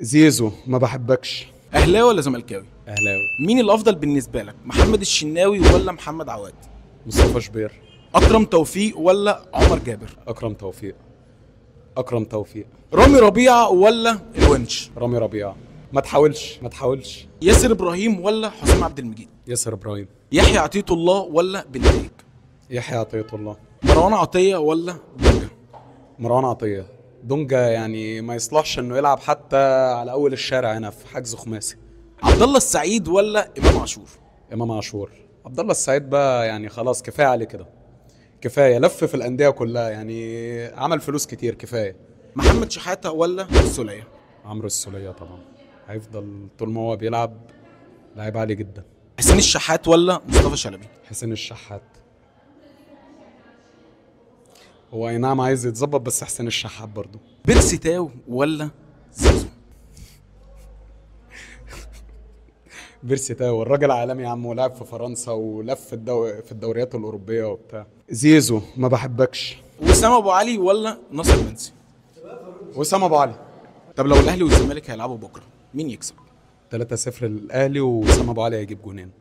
زيزو ما بحبكش. اهلاوي ولا زملكاوي؟ اهلاوي. مين الافضل بالنسبة لك، محمد الشناوي ولا محمد عواد؟ مصطفى شبير. اكرم توفيق ولا عمر جابر؟ اكرم توفيق. اكرم توفيق. رامي ربيعة ولا الونش؟ رامي ربيعة. ما تحاولش ما تحاولش. ياسر ابراهيم ولا حسام عبد المجيد؟ ياسر ابراهيم. يحيى عطية الله ولا بنتايج؟ يحيى عطية الله. مروان عطية ولا دونجا؟ مروان عطية. دونجا يعني ما يصلحش انه يلعب حتى على اول الشارع هنا في حجز خماسي. عبد الله السعيد ولا امام عاشور؟ امام عاشور. عبد الله السعيد بقى يعني خلاص كفاية عليه كده، كفاية لف في الاندية كلها، يعني عمل فلوس كتير كفاية. محمد شحاته ولا السوليه؟ عمرو السوليه طبعا، هيفضل طول ما هو بيلعب لعيب عالي جدا. حسين الشحات ولا مصطفى شلبي؟ حسين الشحات. هو اي نعم عايز يتظبط، بس حسين الشحات برضه. بيرسي تاو ولا زيزو؟ بيرسي تاو الراجل عالمي يا عم، ولعب في فرنسا ولف في الدوريات الاوروبية وبتاع. زيزو ما بحبكش. وسام ابو علي ولا ناصر منسي؟ وسام ابو علي. طب لو الاهلي والزمالك هيلعبوا بكره مين يكسب؟ 3-0 للاهلي، وسام ابو علي هيجيب جونين.